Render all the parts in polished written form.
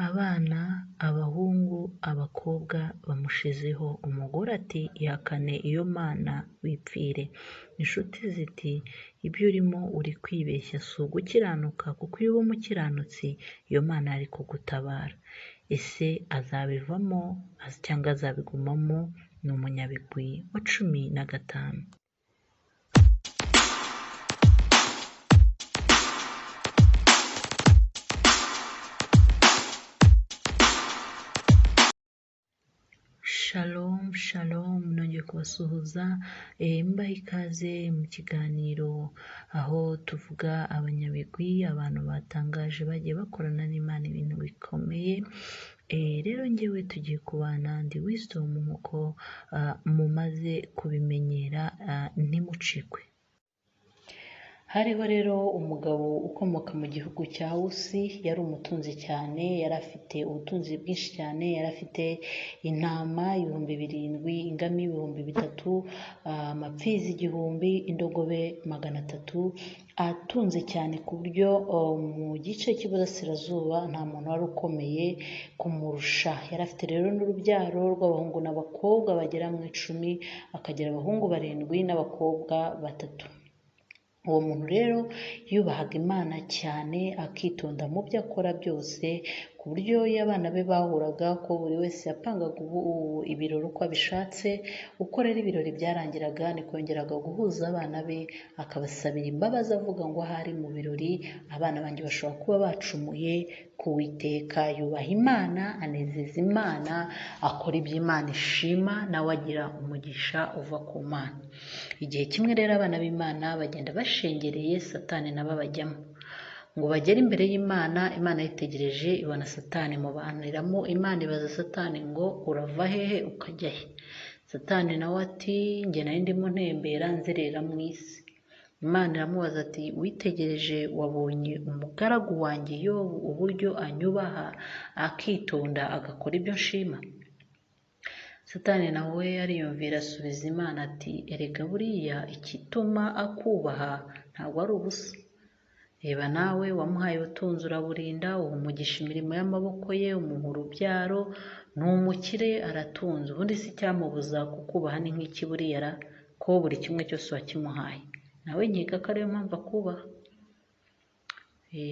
Abana, abahungu, abakobwa bamushizeho. Umugore ati ihakane iyo Mana wipfire. Inshuti ziti ibyo urimo uri kwibeshya si ugukiranuka kuko iyo uba umukiranutsi iyo Mana yari kugutabara. Ese azabivamo cyangwa azabigumamo? Ni umunyabigwi wa 15. Shalom shalom, nongeye kubasuhuza mbaha ikaze mu kiganiro aho tuvuga abanyabigwi, abantu batangaje bagiye bakorana n'Imana ibintu bikomeye. Rero njyewe tugiye kubana ndi Wisdom nk'uko mumaze kubimenyera, ntimucikwe. Hariho rero umugabo ukomoka mu gihugu cya Usi, yari umutunzi cyane, yari afite ubutunzi bwinshi cyane, yari afite intama 7000, ingamiya 3000, amapfizi 1000, indogobe 300, atunze cyane ku buryo mu gice cy'iburasirazuba nta muntu wari ukomeye kumurusha. Yari afite rero n'urubyaro rw'abahungu n'abakobwa bagera mu 10, akagira abahungu 7 n'abakobwa 3. Uwo muntu rero yubahaga Imana cyane, akitonda mu byo akora byose, ku buryo iyo abana be bahuraga ko buri wese yapangaga ibirori uko abishatse. Uko rero ibirori byarangiraga niko yongeraga guhuza abana be, akabasabira imbabazi avuga ngo ahari mu birori abana banjye bashobora kuba bacumuye ku Uwiteka. Yubaha Imana, anezeza Imana, akora ibyo Imana ishima, nawe agira umugisha uva ku Mana. Igihe kimwe rero abana b'Imana bagenda bashengereye, Satani nabo abajyamo ngo bagere imbere y'Imana. Imana yitegereje ibona Satani imubaniramo. Imana ibaza Satani ngo urava hehe ukajya he? Satani nawe ati njye nari ndimo ntembera nzerera mu isi. Imana iramubaza ati witegereje wabonye umugaragu wanjye Yobu uburyo anyubaha akitonda agakora ibyo nshima? Satani nawe ariyumvira asubiza Imana ati erega buriya igituma akubaha ntabwo ari ubusa. Reba nawe wamuhaye ubutunzi uraburinda, uha umugisha imirimo y'amaboko ye, umuha urubyaro, ni umukire aratunze. Ubundi si icyamubuza kukubaha ni nk'iki buriya ra, ko buri kimwe cyose wakimuhaye. Nawe nkeka ko ariyo mpamvu akubaha.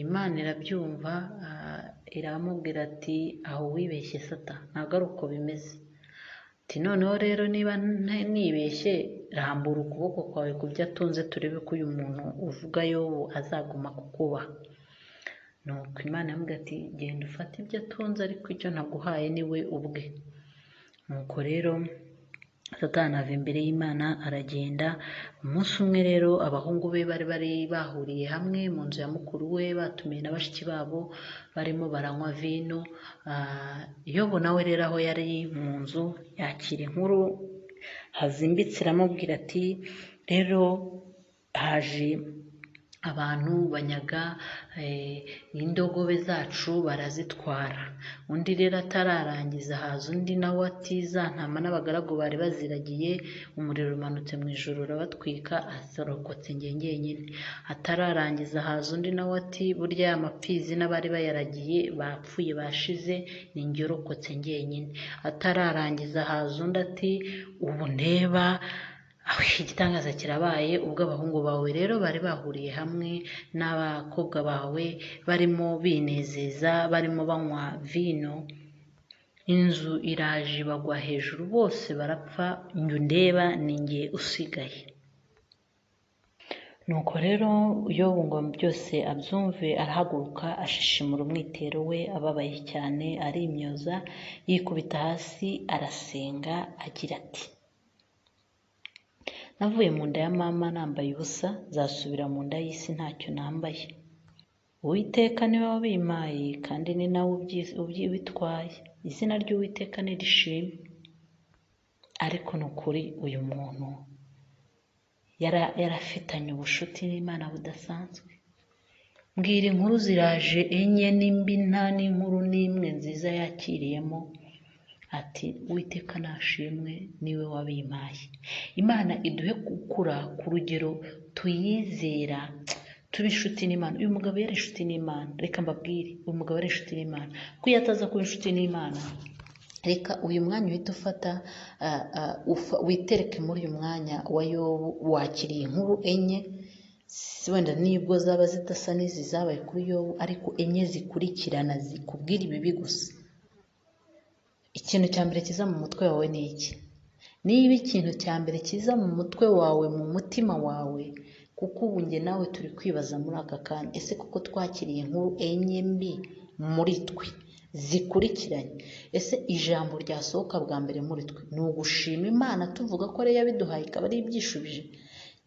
Imana irabyumva, iramubwira ati aho wibeshye Sata, ntabwo ari uko bimeze. Ati noneho rero niba nibeshye, rambura ukuboko kwawe ku byo atunze turebe ko uyu muntu uvuga Yobu azaguma kukubaha. Nuko Imana iramubwira ati genda ufate ibyo atunze ariko icyo ntaguhaye ni we ubwe. Nuko rero Satani ava imbere y'Imana aragenda. Umunsi umwe rero abahungu be bari bari bahuriye hamwe mu nzu ya mukuru we, batumiye na bashiki babo, barimo baranywa vino. Yobu nawe rero aho yari mu nzu yakira inkuru hazimbitse, iramubwira ati rero haje abantu banyaga indogobe zacu barazitwara. Undi rero atararangiza haza undi nawe ati za ntama n'abagaragu bari baziragiye, umuriro umanutse mu ijuru urabatwika, arokotse njye njyenyine. Atararangiza haza undi nawe ati burya ya mapfizi n'abari bayaragiye bapfuye bashize, ni njye urokotse njyenyine. Atararangiza haza undi ati ubu ndeba igitangaza kirabaye, ubwo abahungu bawe rero bari bahuriye hamwe n'abakobwa bawe barimo binezeza, barimo banywa vino, inzu iraje ibagwa hejuru bose barapfa, njye undeba ni njye usigaye. Nuko rero Yobu ngo byose abyumve, arahaguruka ashishimura umwitero we ababaye cyane, arimyoza, yikubita hasi arasenga agira ati navuye mu nda ya mama nambaye ubusa, nzasubira mu nda y'isi ntacyo nambaye. Uwiteka niwe wabimpaye kandi ni nawe ubitwaye. Izina ry'Uwiteka nirishimwe. Ariko ni ukuri uyu muntu yarafitanye ubushuti n'Imana budasanzwe. Mbwira inkuru ziraje enye n'imbi, nta n'inkuru n'imwe nziza yakiriyemo. Ati Uwiteka nashimwe niwe wabimpaye. Imana iduhe gukura ku rugero tuyizera, Tube inshuti n'Imana. Uyu mugabo yari inshuti n'Imana, reka mbabwire, uyu mugabo yari inshuti n'Imana. Ko iyo ataza kuba inshuti n'Imana, reka uyu mwanya uhite ufata, witereke muri uyu mwanya wa Yobu, wakiriye inkuru enye, wenda nibwo zaba zidasa n'izi zabaye kuri Yobu, ariko enye zikurikirana zikubwira ibibi gusa. Ikintu cya mbere kiza mu mutwe wawe ni iki? Niba ikintu cya mbere kiza mu mutwe wawe, mu mutima wawe, kuko ubu njye nawe turi kwibaza muri aka kanya, ese kuko twakiriye inkuru enye mbi muri twe zikurikiranye, ese ijambo ryasohoka bwa mbere muri twe ni ugushima Imana tuvuga ko ariyo yabiduhaye ikaba ari ibyishubije,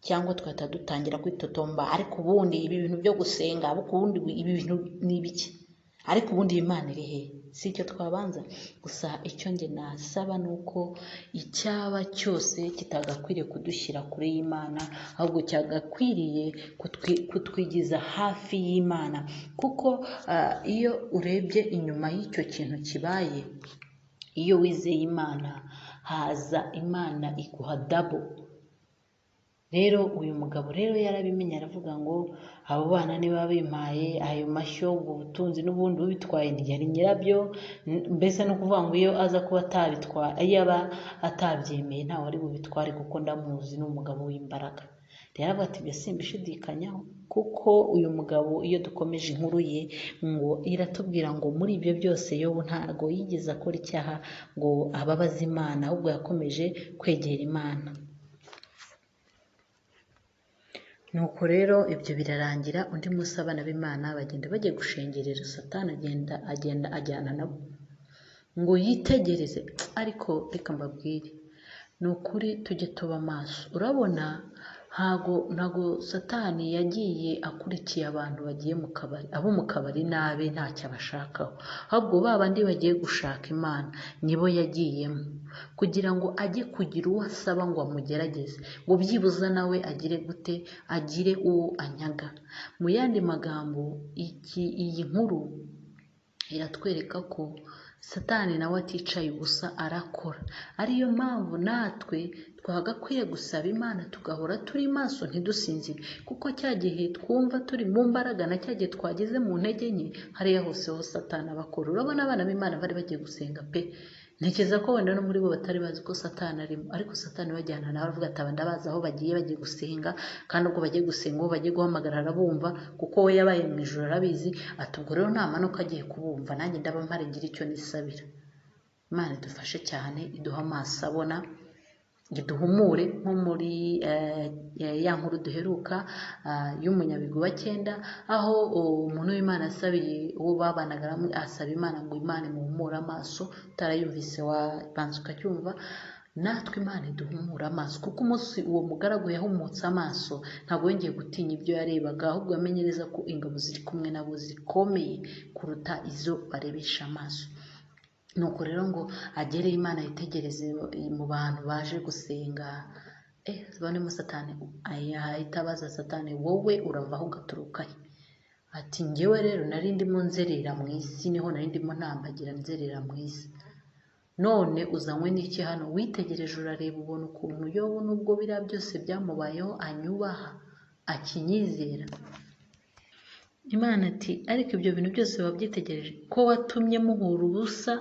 cyangwa twahita dutangira kwitotomba, ariko ubundi ibi bintu byo gusenga, ariko ubundi ibi bintu ni ibiki, ariko ubundi Imana iri he? Si icyo twabanza gusa. Icyo njye nasaba ni uko icyaba cyose kitagakwiriye kudushyira kure y'Imana, ahubwo cyagakwiriye kutwigiza hafi y'Imana, kuko iyo urebye inyuma y'icyo kintu kibaye, iyo wizeye Imana haza Imana iguha dabo. Rero uyu mugabo rero yarabimenye, aravuga ngo abo bana niba bimpaye ayo mashyo, ubwo butunzi n'ubundi ubitwaye ntiyari nyirabyo, mbese no kuvuga ngo iyo aza kuba atabitwaye, iyo aba atabyemeye ntawe ari bubitware, kuko ndamuzi ni umugabo w'imbaraga. Rero aravuga ati ibyo simbishidikanyaho, kuko uyu mugabo iyo dukomeje inkuru ye ngo iratubwira ngo muri ibyo byose Yobu ntago yigeze akora icyaha ngo ababaze Imana, ahubwo yakomeje kwegera Imana. Nuko rero ibyo birarangira, undi munsi abana b'Imana bagenda bagiye gushengerera, Satani agenda ajyana nabo ngo yitegereze. Ariko reka mbabwire, ni ukuri tujye tuba maso. Urabona ntago Satani yagiye akurikiye abantu bagiye mu kabari, abo mu kabari nabi ntacyo abashakaho, ahubwo ba bandi bagiye gushaka Imana nibo yagiyemo, kugira ngo ajye kugira uwo asaba ngo amugerageze, ngo byibuze nawe agire gute, agire uwo anyaga. Mu yandi magambo, iyi nkuru iratwereka ko Satani nawe aticaye ubusa, arakora. Ariyo mpamvu natwe twagakwiye gusaba Imana tugahora turi maso ntidusinzire, kuko cya gihe twumva turi mu mbaraga na cya gihe twageze mu ntege nke, hariya hose ho Satani abakora. Urabona abana b'Imana bari bagiye gusenga pe, ntekereza ko wenda no muri bo batari bazi ko Satani arimo, ariko Satani bajyana nawe aravuga ati aba ndabazi aho bagiye, bagiye gusenga, kandi ubwo bagiye gusenga uwo bagiye guhamagara arabumva, kuko we yabaye mu ijuru arabizi, ati ubwo rero namanuka agiye kubumva nanjye ndaba mpari ngira icyo nisabira. Imana idufashe cyane, iduhe amaso abona, iduhumure nko muri ya nkuru duheruka y'umunyabigwi wa 9, aho umuntu w'Imana asabiye uwo babanaga, asaba Imana ngo Imana imuhumure amaso. Utarayumvise wabanza ukacyumva. Natwe Imana iduhumura amaso, kuko umunsi uwo mugaragu yahumutse amaso ntabwo yongeye gutinya ibyo yarebaga, ahubwo yamenye neza ko ingabo ziri kumwe nabo zikomeye kuruta izo barebesha amaso. Nuko rero ngo agere Imana yitegereze mu bantu baje gusenga, bonemo Satani, ahita abaza Satani, wowe urava aho ugaturuka he? Ati njyewe rero nari ndimo nzerera mu isi, niho nari ndimo ntambagira nzerera mu isi, none uzanywe n'iki hano? Witegereje urareba ubona ukuntu Yobu nubwo biriya byose byamubayeho anyubaha, akinyizera. Imana ati ariko ibyo bintu byose wabyitegereje, ko watumye muhura ubusa,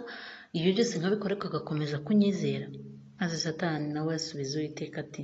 ibyo byose nkabikora ariko agakomeza kunyizera. Maze Satani nawe asubiza Uwiteka ati,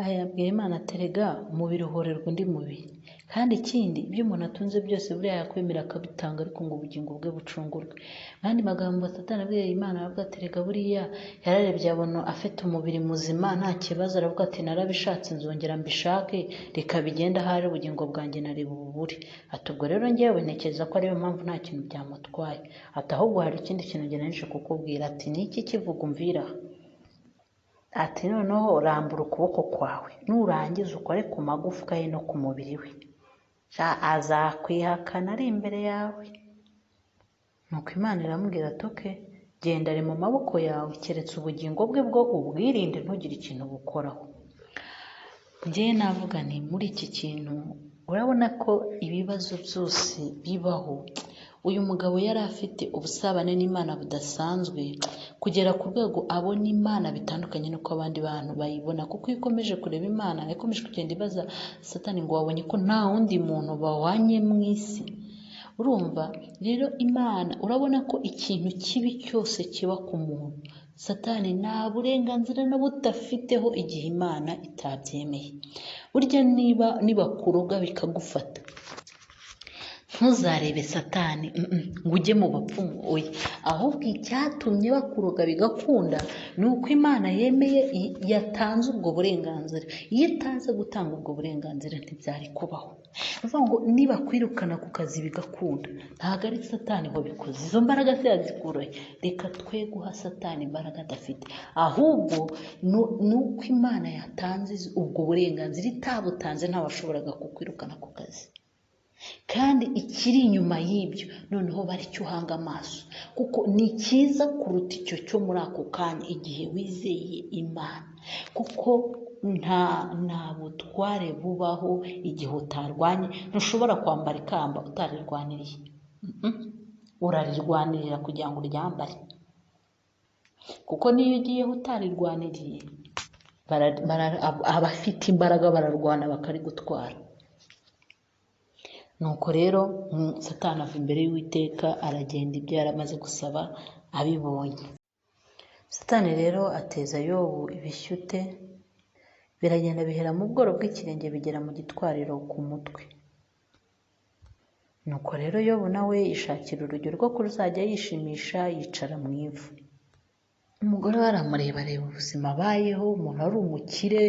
ayabwira Imana ati erega umubiri uhorerwa undi mubiri, kandi ikindi ibyo umuntu atunze byose buriya yakwemera akabitanga, ariko ngo ubugingo bwe bucungurwe. Mu yandi magambo Satani abwiye Imana aravuga ati erega buriya yararebye abona afite umubiri muzima nta kibazo, aravuga ati narabishatse nzongera mbishake, reka bigende ahari ubugingo bwanjye nareba ububure. Ati ubwo rero njyewe ntekereza ko ariyo mpamvu nta kintu byamutwaye. Ati ahubwo hari ikindi kintu njye naje kukubwira. Ati ni iki kivuga umvira? Ati noneho rambura ukuboko kwawe, nurangiza ukore ku magufwa ye no ku mubiri we, azakwihakana ari imbere yawe. Nuko Imana iramubwira ati oke, genda ari mu maboko yawe, keretse ubugingo bwe bwo ubwirinde ntugire ikintu bukoraho. Njyewe navuga nti muri iki kintu urabona ko ibibazo byose bibaho, Uyu mugabo yari afite ubusabane n'Imana budasanzwe, kugera ku rwego abona Imana bitandukanye n'uko abandi bantu bayibona, kuko iyo ukomeje kureba Imana, yakomeje kugenda ibaza Satani ngo wabonye ko nta wundi muntu bawanye mu isi. Urumva rero Imana, urabona ko ikintu kibi cyose kiba ku muntu, Satani nta burenganzira na budafiteho igihe Imana itabyemeye. Burya niba nibakuroga bikagufata, ntuzarebe Satani ngo ujye mu bapfumu, oya, ahubwo icyatumye bakuroga bigakunda ni uko Imana yemeye, yatanze ubwo burenganzira. Iyo itaza gutanga ubwo burenganzira ntibyari kubaho. Ni ukuvuga ngo nibakwirukana ku kazi bigakunda, ntabwo ari Satani wabikoze, izo mbaraga se yazikurahe? Reka twe guha Satani imbaraga adafite, ahubwo ni uko Imana yatanze ubwo burenganzira, itabutanze ntawashoboraga kukwirukana ku kazi. Kandi ikiri inyuma y'ibyo noneho baricyo uhanga amaso, kuko ni cyiza kuruta icyo cyo muri ako kanya igihe wizeye Imana, kuko nta butware bubaho igihe utarwanye. Ntushobora kwambara ikamba utarirwaniriye, urarirwanirira kugira ngo uryambare, kuko niyo ugiyeho utarirwaniriye abafite imbaraga bararwana bakarigutwara. Nuko rero Satani ava imbere y'Uwiteka aragenda, ibyo yari amaze gusaba abibonye. Satani rero ateza Yobu ibishyute, biragenda bihera mu bworo bw'ikirenge bigera mu gitwariro ku mutwe. Nuko rero Yobu nawe yishakira urugero rwo kuzajya yishimisha, yicara mu ivu. Umugore we aramureba, areba ubuzima abayeho, umuntu ari umukire,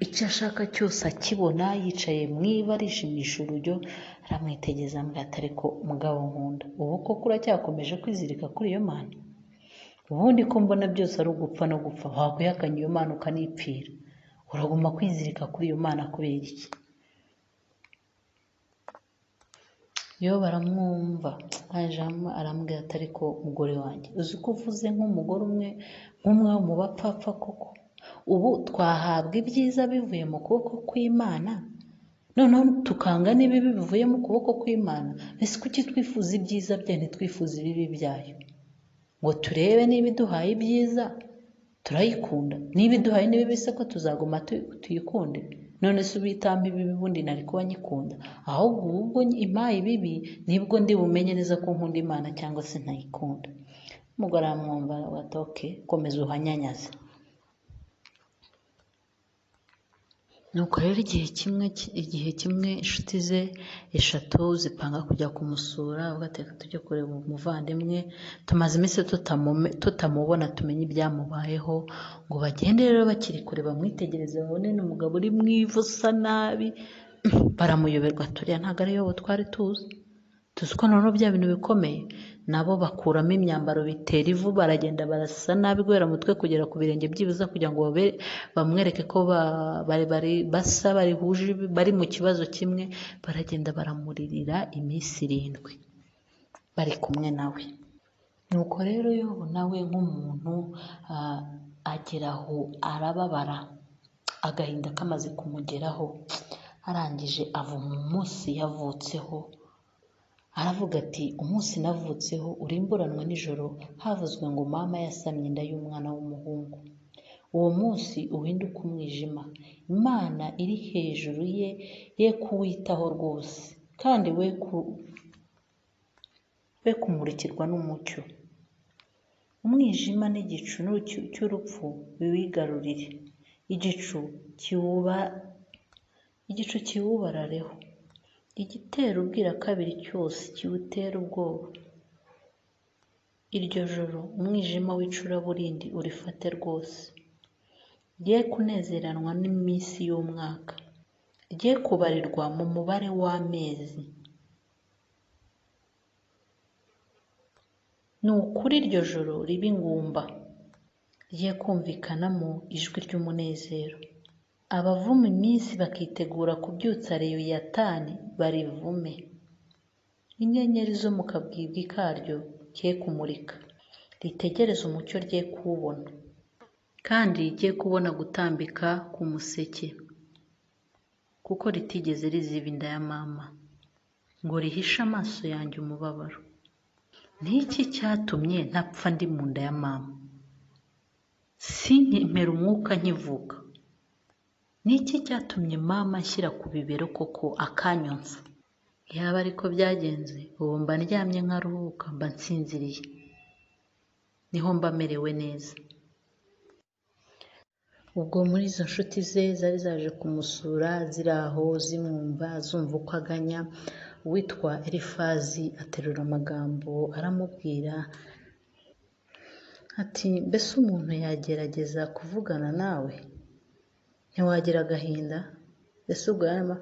icyo ashaka cyose akibona, yicaye mu ivu arishimisha urujyo, aramwitegereza amubwira ati ariko mugabo nkunda, ubu koko uracyakomeje kwizirika kuri iyo Mana? Ubundi ko mbona byose ari ugupfa no gupfa, wakwihakanye iyo Mana ukanipfira, uraguma kwizirika kuri iyo Mana kubera iki? Yobu aramwumva, arambwira ati ariko mugore wanjye, uzi ko uvuze nk'umugore umwe, nk'umwe wo mu bapfapfa koko? Ubu twahabwa ibyiza bivuye mu kuboko kw'Imana, noneho tukanga n'ibibi bivuye mu kuboko kw'Imana? Mbese kuki twifuza ibyiza byayo ntitwifuze ibibi byayo? Ngo turebe niba iduhaye ibyiza turayikunda, niba iduhaye n'ibibi se ko tuzaguma tuyikunde? None se ubu itampa ibibi ubundi nari kuba nyikunda? Ahubwo ubwo impaye ibibi nibwo ndi bumenye neza ko nkunda Imana cyangwa se ntayikunda. Umugore aramwumva ati okay, komeza uhanyanyaze. Nuko rero igihe kimwe inshuti ze eshatu zipanga kujya kumusura, avuga ati reka tujye kureba umuvandimwe, tumaze iminsi tutamubona tumenye ibyamubayeho, ngo bagende rero bakiri kure bamwitegereze babone ni umugabo uri mu ivu usa nabi, baramuyoberwa turiya ntabwo ari Yobu twari tuzi, tuzi ko noneho bya bintu bikomeye. Nabo bakuramo imyambaro bitera ivu, baragenda barasa nabi guhera mu mutwe kugera ku birenge, byibuze kugira ngo bamwereke ko basa, barihuje, bari mu kibazo kimwe. Baragenda baramuririra iminsi 7 bari kumwe nawe. Nuko rero Yobu nawe nk'umuntu agera aho arababara, agahinda kamaze kumugeraho, arangije avuma umunsi yavutseho, aravuga ati umunsi navutseho urimburanwe nijoro, havuzwe ngo mama yasamye inda y'umwana w'umuhungu. Uwo munsi uhinduke umwijima, Imana iri hejuru ye ye kuwitaho rwose, kandi we kumurikirwa n'umucyo. Umwijima n'igicu cy'urupfu biwigarurire, igicu kiwubarareho, igitera ubwirakabiri cyose kiwutera ubwoba. Iryo joro umwijima w'icuraburindi urifate rwose, rye kunezeranwa n'iminsi y'umwaka, rye kubarirwa mu mubare w'amezi. Ni ukuri iryo joro ribe ingumba, rye kumvikanamo ijwi ry'umunezero. Abavuma iminsi bakitegura kubyutsa Lewiyatani barivume. Inyenyeri zo mu kabwibwi karyo rye kumurika, ritegereze umucyo rye kuwubona, kandi rye kubona gutambika k'umuseke, kuko ritigeze riziba inda ya mama. Ngo rihishe amaso yanjye umubabaro. Ni iki cyatumye ntapfa ndi mu nda ya mama, sinkimere umwuka nkivuka? Ni iki cyatumye mama anshyira ku bibero koko akanyonsa? Yaba ariko byagenze, ubu mba ndyamye nkaruhuka, mba nsinziriye, niho mba merewe neza. Ubwo muri izo nshuti ze zari zaje kumusura, ziri aho zimwumva, zumva uko aganya, uwitwa Elifazi aterura amagambo aramubwira ati mbese umuntu yagerageza kuvugana nawe? Ntiwagira agahinda? Ese ubwo yarimo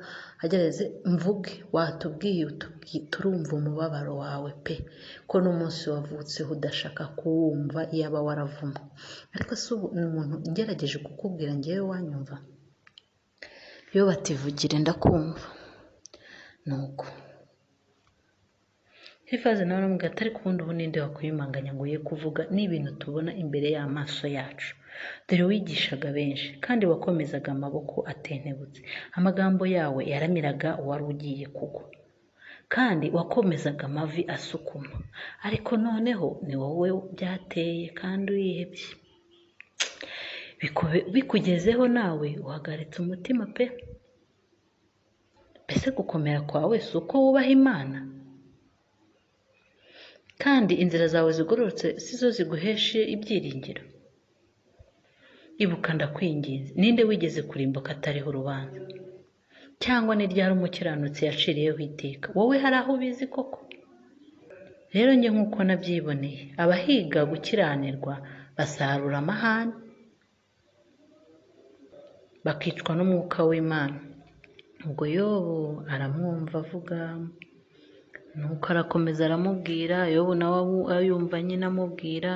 agerageze mvuge, watubwiye turumva umubabaro wawe pe, ko n'umunsi wavutseho udashaka kuwumva iyaba waravumwe. Ariko se ubu ni umuntu ngerageje kukubwira ngewe wanyumva? Yo bativugire ndakumva. Nuko Elifazi nawe aramubwira ati ariko ubundi ubu ninde wakwiyumanganya ngo ye kuvuga n'ibintu tubona imbere y'amaso yacu? Dore wigishaga benshi kandi wakomezaga amaboko atentebutse, amagambo yawe yaramiraga uwari ugiye kugwa, kandi wakomezaga amavi asukuma. Ariko noneho ni wowe byateye kandi urihebye, bikugezeho nawe uhagaritse umutima pe. Mbese gukomera kwawe si uko wubaha Imana? Kandi inzira zawe zigororotse si zo ziguhesha ibyiringiro? Ibuka ndakwinginze, ninde wigeze kurimbuka atariho urubanza? Cyangwa ni ryari umukiranutsi yaciriyeho iteka? Wowe hari aho ubizi koko? Rero njye nk'uko nabyiboneye, abahiga gukiranirwa basarura amahane, bakicwa n'umwuka w'Imana. Ubwo Yobu aramwumva avuga, nuko arakomeza aramubwira, Yobu nawe ayumva nyine amubwira.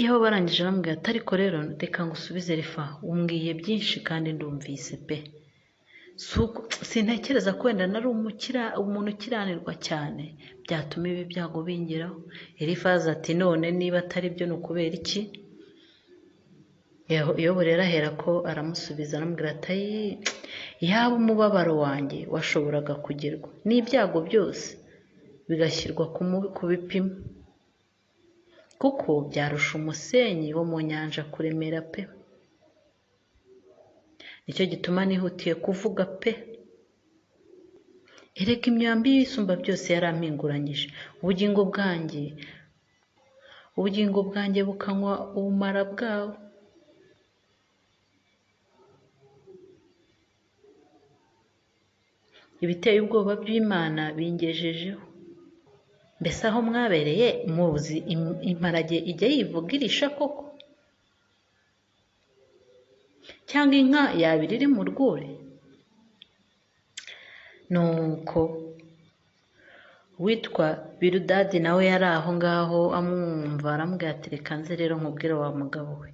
Yobu barangije aramubwira ati ariko rero reka ngusubize Elifa, umbwiye byinshi kandi ndumvise pe. Sintekereza ko wenda nari umuntu ukiranirwa cyane byatuma ibi byago bingeraho. Elifazi ati none niba atari byo ni ukubera iki? Yobu rero ahera ko aramusubiza aramubwira ati yaba umubabaro wanjye washoboraga kugerwa n'ibyago byose bigashyirwa ku bipimo, kuko byarusha umusenyi wo mu nyanja kuremera pe. Nicyo gituma nihutiye kuvuga pe. Erega imyambi y'Isumba byose yarampinguranyije, ubugingo bwanjye bukanywa ubumara bwawo. Ibiteye ubwoba by'Imana bingejejeho. Mbese aho mwabereye muzi imparage ijya yivuga irisha koko? Cyangwa inka yabira iri mu rwuri? Nuko uwitwa Biludadi nawe yari aho ngaho amwumva, aramubwira ati reka nze rero nkubwire wa mugabo we,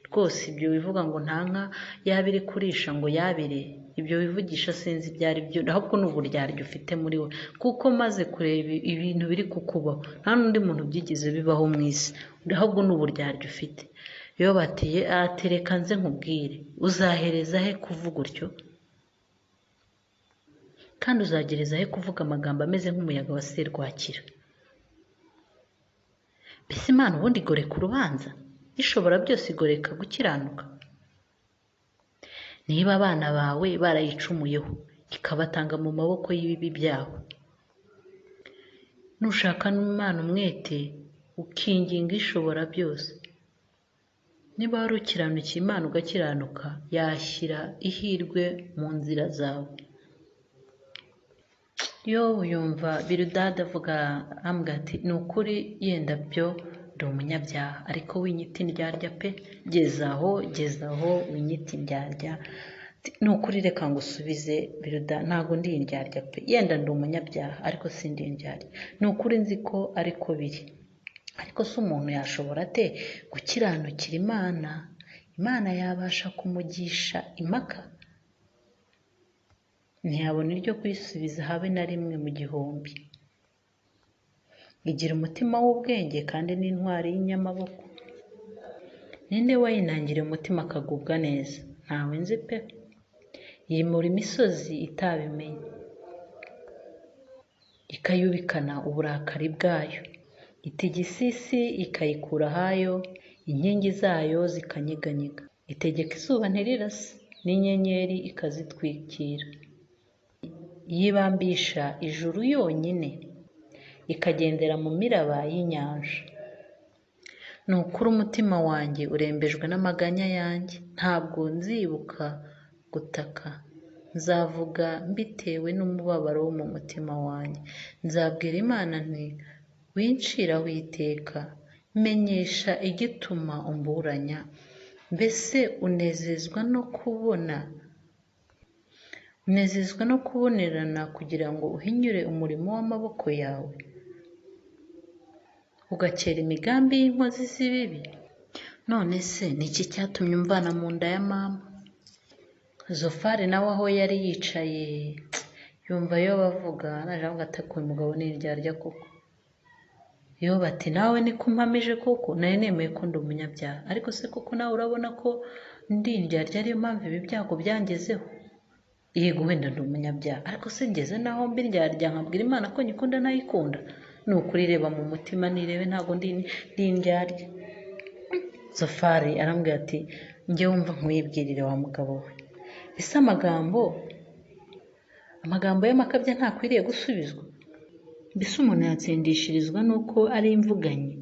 rwose ibyo wivuga ngo nta nka yaba iri kurisha ngo yabire, ibyo wivugisha sinzi ibyo ari byo, ahubwo ni uburyarya ufite muri we, kuko maze kureba ibintu biri kukubaho nta n'undi muntu byigeze bibaho mu isi, ahubwo ni uburyarya ufite. Yobu ati reka nze nkubwire, uzahereza he kuvuga utyo? Kandi uzagereza he kuvuga amagambo ameze nk'umuyaga wa serwakira? Mbese Imana ubundi igoreka urubanza? Ishobora byose igoreka gukiranuka? Niba abana bawe barayicumuyeho ikabatanga mu maboko y'ibibi byabo, nushaka Imana umwete ukinginga Ishobora byose, niba wari ukiranukiye Imana ugakiranuka, yashyira ihirwe mu nzira zawe. Yobu yumva Biludadi avuga aramubwira ati ni ukuri yenda byo ndi umunyabyaha, ariko winyita indyarya pe, geza aho winyita indyarya. Ni ukuri reka ngusubize Biludadi, ntabwo ndi indyarya pe, yenda ndi umunyabyaha ariko sindi indyarya, ni ukuri nzi ko ariko biri. Ariko se umuntu yashobora ate gukiranukira Imana? Imana yabasha kumugisha impaka? Ntiyabona iryo kuyisubiza habe na rimwe mu gihumbi. Igira umutima w'ubwenge kandi ni intwari y'inyamaboko. Ninde wayinangiriye umutima akagubwa neza? Ntawe nzi pe. Yimura imisozi itabimenye. ikayubikana uburakari bwayo. Itigisa isi ikayikura ahayo, inkingi zayo zikanyeganyega. Itegeka izuba ntirirase, n'inyenyeri ikazitwikira. Yibambisha ijuru yonyine, ikagendera mu miraba y'inyanja. Ni ukuri umutima wanjye urembejwe n'amaganya yanjye, ntabwo nzibuka gutaka. Nzavuga mbitewe n'umubabaro wo mu mutima wanjye. Nzabwira Imana nti: Winciraho iteka, menyesha igituma umburanya. Mbese unezezwa no kubona, unezezwa no kubonerana kugira ngo uhinyure umurimo w'amaboko yawe, ugakera imigambi y'inkozi z'ibibi? None se ni iki cyatumye umvana mu nda ya mama? Zofari nawe aho yari yicaye yumva Yobu avuga, araje avuga ati: "Uyu mugabo ni indyarya koko." Yobu ati: "Nawe niko umpamije koko, nari nemeye ko ndi umunyabyaha, ariko se koko nawe urabona ko ndi indyarya, ariyo mpamvu ibi byago byangezeho? Yego wenda ndi umunyabyaha, ariko se ngeze naho mba indyarya nkabwira Imana ko nyikunda ntayikunda? Ni ukuri reba mu mutima nirebe, ntabwo ndi indyarya." Zofari arambwira ati: "Njye wumva nkwibwirire wa mugabo we, ese amagambo y'amakabya ntakwiriye gusubizwa? Mbese umuntu yatsindishirizwa n'uko ari imvuganyi?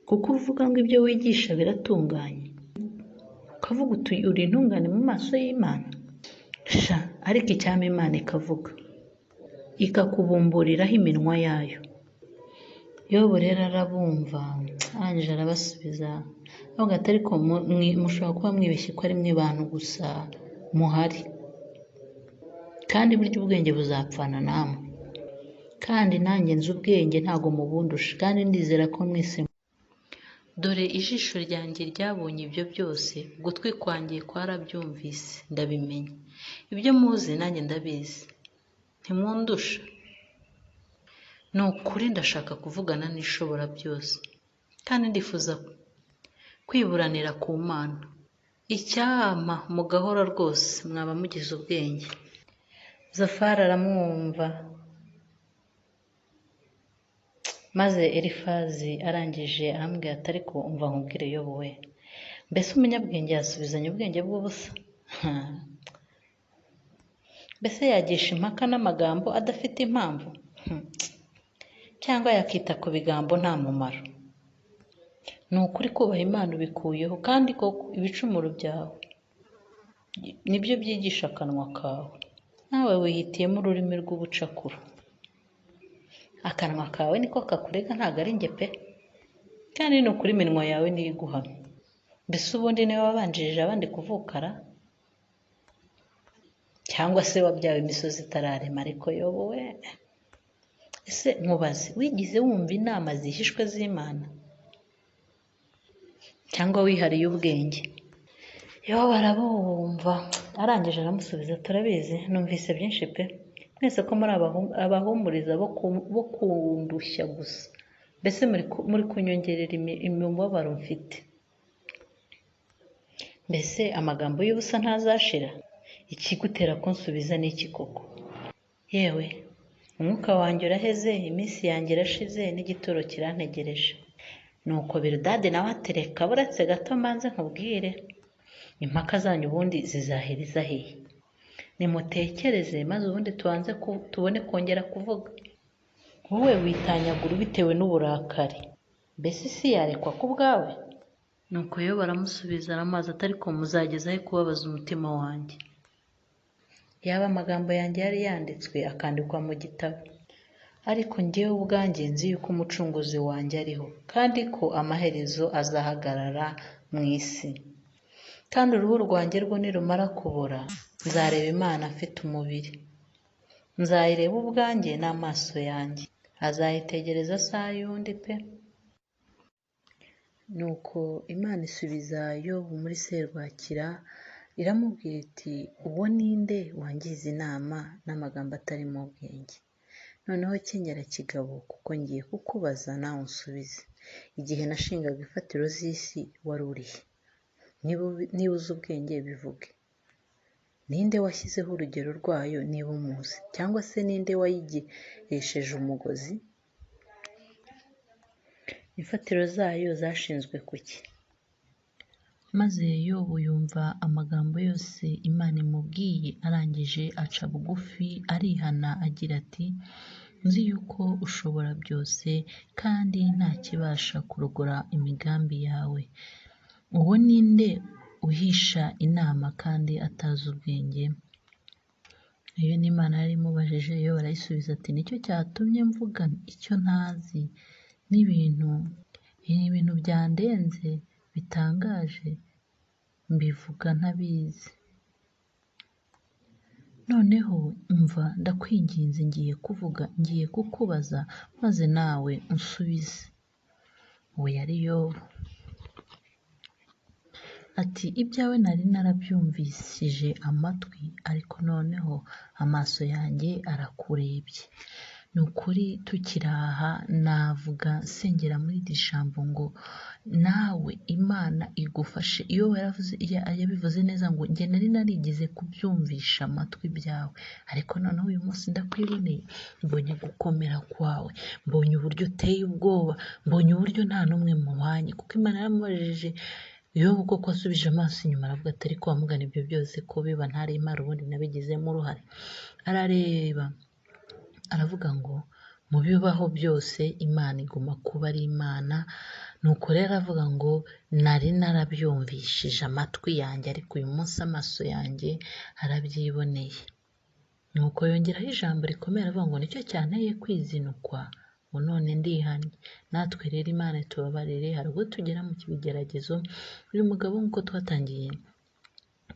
Kuko uvuga ngo ibyo wigisha biratunganye, ukavuga uti uri intungane mu maso y'Imana. Sha, ariko icyampa Imana ikavuga, ikakubumburiraho iminwa yayo." Yobu rero arabumva, arangije arabasubiza avuga ati: "Ariko mushobora kuba mwibeshye ko ari mwe bantu gusa muhari, kandi burya ubwenge buzapfana namwe, kandi nanjye nzi ubwenge ntabwo mubundusha, kandi ndizera ko mwese. Dore ijisho ryanjye ryabonye ibyo byose, ugutwi kwanjye kwarabyumvise ndabimenya. Ibyo muzi nanjye ndabizi, ntimundusha. Ni ukuri ndashaka kuvugana n'Ishobora byose, kandi ndifuza kwiburanira ku Mana. Icyampa mugahora rwose, mwaba mugize ubwenge." Zofari aramwumva, maze Elifazi arangije arambwira ati: "Ariko umva nkubwire Yobu we, mbese umunyabwenge yasubizanya ubwenge bw'ubusa? Mbese yagisha impaka n'amagambo adafite impamvu? Cyangwa yakita ku bigambo nta mumaro? Ni ukuri kubaha Imana ubikuyeho, kandi koko ibicumuro byawe nibyo byigisha akanwa kawe. Nawe wihitiyemo ururimi rw'ubucakura. Akanwa kawe niko kakurega, ntabwo ari njye pe, kandi ni ukuri iminwa yawe niyo iguhamya. Mbese ubundi niwe wabanjirije abandi kuvukara, cyangwa se wabyawe imisozi itararema? Ariko Yobu we, ese nkubaze, wigize wumva inama zihishwe z'Imana, cyangwa wihariye ubwenge?" Yobu arabumva, arangije aramusubiza: "Turabizi, numvise byinshi pe, mwese ko muri abahumuriza bo kundushya gusa, mbese muri kunyongerera imibabaro mfite. Mbese amagambo y'ubusa ntazashira? Ikigutera kunsubiza ni iki koko? Yewe umwuka wanjye uraheze, iminsi yanjye irashize, n'igituro kirantegereje." Nuko Biludadi nawe atereka: "Buretse gato mbanze nkubwire, impaka zanyu ubundi zizahereza hehe? Nimutekereze maze ubundi tubanze tubone kongera kuvuga. Wowe witanyagura ubitewe n'uburakari, mbese isi yarekwa ku bwawe?" Nuko Yobu aramusubiza aramaza ati: "Ariko muzageza he kubabaza umutima wanjye? Yaba amagambo yanjye yari yanditswe akandikwa mu gitabo. Ariko njyewe ubwanjye nzi yuko Umucunguzi wanjye ariho, kandi ko amaherezo azahagarara mu isi. Kandi uruhu rwanjye rwo nirumara kubora, nzareba Imana mfite umubiri. Nzayireba ubwanjye n'amaso yanjye, azayitegereza si ay'undi pe." Nuko Imana isubiza Yobu muri serwakira, iramubwira iti: "Uwo ni nde wangiza inama n'amagambo atarimo ubwenge? Noneho kenyera kigabo, kuko ngiye kukubaza nawe unsubize. Igihe nashingaga imfatiro z'isi wari uri he? Niba uzi ubwenge bivuge. Ninde washyizeho urugero rwayo niba umuzi? Cyangwa se ninde wayigeresheje umugozi? Imfatiro zayo zashinzwe ku ki? Maze Yobu yumva amagambo yose Imana imubwiye, arangije aca bugufi arihana agira ati: Nzi yuko ushobora byose kandi nta kibasha kurogora imigambi yawe. Uwo ni nde uhisha inama kandi atazi ubwenge? Iyo ni Imana yari imubajije, Yobu arayisubiza ati: Nicyo cyatumye mvuga icyo ntazi, n'ibintu byandenze bitangaje mbivuga ntabizi. Noneho umva, ndakwinginze, ngiye kuvuga, ngiye kukubaza, maze nawe unsubize. Uwo yari Yobu. Ati: Ibyawe nari narabyumvishije amatwi, ariko noneho amaso yanjye arakurebye. Ni ukuri tukiri aha navuga nsengera muri iri jambo ngo nawe Imana igufashe. Iyo yabivuze neza ngo njye nari narigeze kubyumvisha amatwi byawe, ariko noneho uyu munsi ndakwiboneye, mbonye gukomera kwawe, mbonye uburyo uteye ubwoba, mbonye uburyo nta n'umwe muhwanye. Kuko Imana yaramubajije Yobu koko asubije amaso inyuma aravuga ati: ariko wamugana ibyo byose ko biba ntari imana, ubundi nabigizemo uruhare. Arareba aravuga ngo mu bibaho byose Imana iguma kuba ari Imana. Nuko rero avuga ngo nari narabyumvishije amatwi yanjye, ariko uyu munsi amaso yanjye arabyiboneye. Nuko yongeraho ijambo rikomeye aravuga ngo nicyo cyanteye kwizinukwa, ngo none ndihannye. Natwe rero Imana itubabarire, hari ubwo tugera mu kibigeragezo. Uyu mugabo nk'uko twatangiye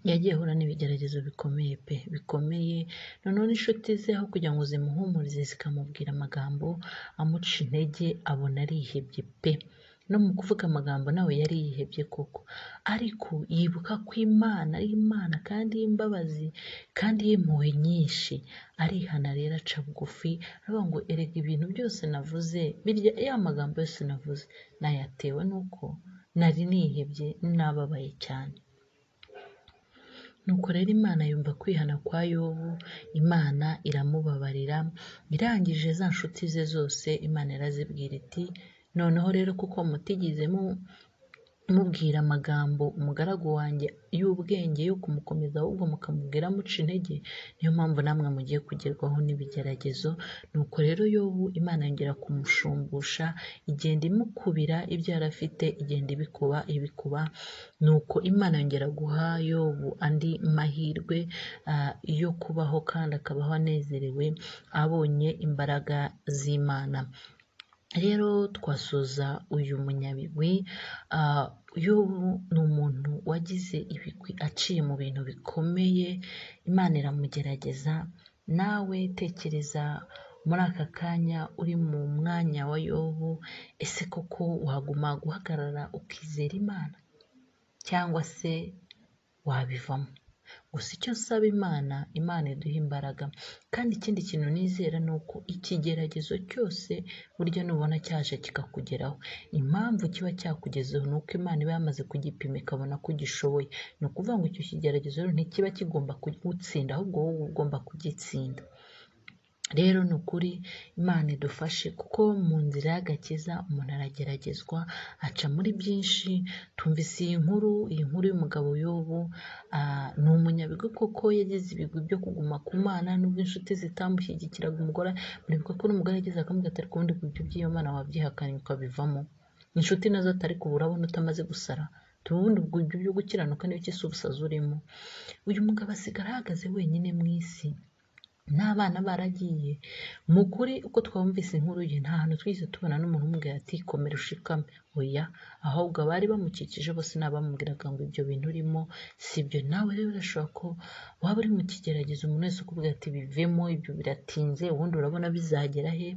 yagiye ahura n'ibigeragezo bikomeye pe, bikomeye. Noneho n'inshuti ze aho kugira ngo zimuhumurize zikamubwira amagambo amuca intege, abona arihebye pe. No mu kuvuga amagambo nawe yari yihebye koko, ariko yibuka ko Imana ari Imana kandi y'imbabazi kandi y'impuhwe nyinshi. Arihana rero aca bugufi, aravuga ngo erega ibintu byose navuze, birya ya magambo yose navuze nayatewe n'uko nari nihebye nababaye cyane. Nuko rero Imana yumva kwihana kwa Yobu, Imana iramubabarira. Irangije za nshuti ze zose Imana irazibwira iti: noneho rero kuko mutigeze mubwira amagambo umugaragu wanjye y'ubwenge yo kumukomeza, ahubwo mukamubwira muca intege, niyo mpamvu namwe mugiye kugerwaho n'ibigeragezo. Nuko rero Yobu Imana yongera kumushumbusha, igenda imukubira ibyo yari afite, igenda ibikuba ibikuba. Nuko Imana yongera guha Yobu andi mahirwe yo kubaho kandi akabaho anezerewe, abonye imbaraga z'Imana. Rero twasoza uyu munyabigwi. Yobu ni umuntu wagize ibigwi aciye mu bintu bikomeye, Imana iramugerageza. Nawe tekereza muri aka kanya uri mu mwanya wa Yobu, ese koko waguma guhagarara ukizera Imana cyangwa se wabivamo? Gusa icyo nsaba Imana, Imana iduha imbaraga. Kandi ikindi kintu nizera ni uko ikigeragezo cyose burya nubona cyaje kikakugeraho, impamvu kiba cyakugezeho ni uko Imana iba yamaze kugipima ikabona ko ugishoboye. Ni ukuvuga ngo icyo kigeragezo rero ntikiba kigomba kugutsinda, ahubwo wowe ugomba kugitsinda. Rero ni ukuri Imana idufashe, kuko mu nzira y'agakiza umuntu arageragezwa, aca muri byinshi. Tumvise iyi nkuru y'umugabo Yobu, ni umunyabigwi koko, yagize ibigwi byo kuguma ku Mana nubwo inshuti zitamushyigikiraga. Umugore muribuka ko n'umugore yagize akamubwira ati: ariko ubundi ibyo by'iyo Mana wabyihakanye ukabivamo. Inshuti nazo atari ko urabona utamaze gusara, ubundi ibyo byo gukiranuka niyo si ubusazi urimo. Uyu mugabo asigara ahagaze wenyine mu isi, n'abana baragiye. Mu kuri uko twumvise inkuru ye, nta hantu twigeze tubona n'umuntu umubwira ati komera ushikame, oya. Ahubwo abari bamukikije bose ni abamubwiraga ngo ibyo bintu urimo si ibyo. Nawe rero birashoboka ko waba uri mu kigeragezo, umuntu wese ukubwira ati bivemo, ibyo biratinze, ubundi urabona bizagera he,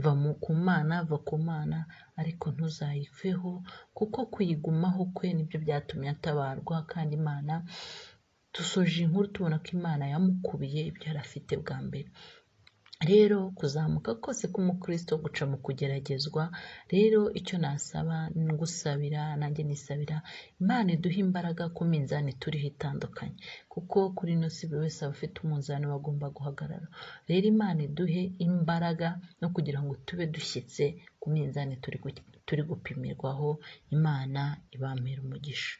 va ku Mana, va ku Mana, ariko ntuzayiveho, kuko kuyigumaho kwe nibyo byatumye atabarwa. Kandi Imana, dusoje inkuru tubona ko Imana yamukubiye ibyo yari afite bwa mbere. Rero kuzamuka kose k'umukristo guca mu kugeragezwa. Rero icyo nasaba ngusabira nanjye nisabira, Imana iduhe imbaraga ku minzani turiho itandukanye, kuko kuri ino si buri wese aba afite umunzani we agomba guhagarara. Rero Imana iduhe imbaraga no kugira ngo tube dushyitse ku minzani turi gupimirwaho. Imana ibampere umugisha.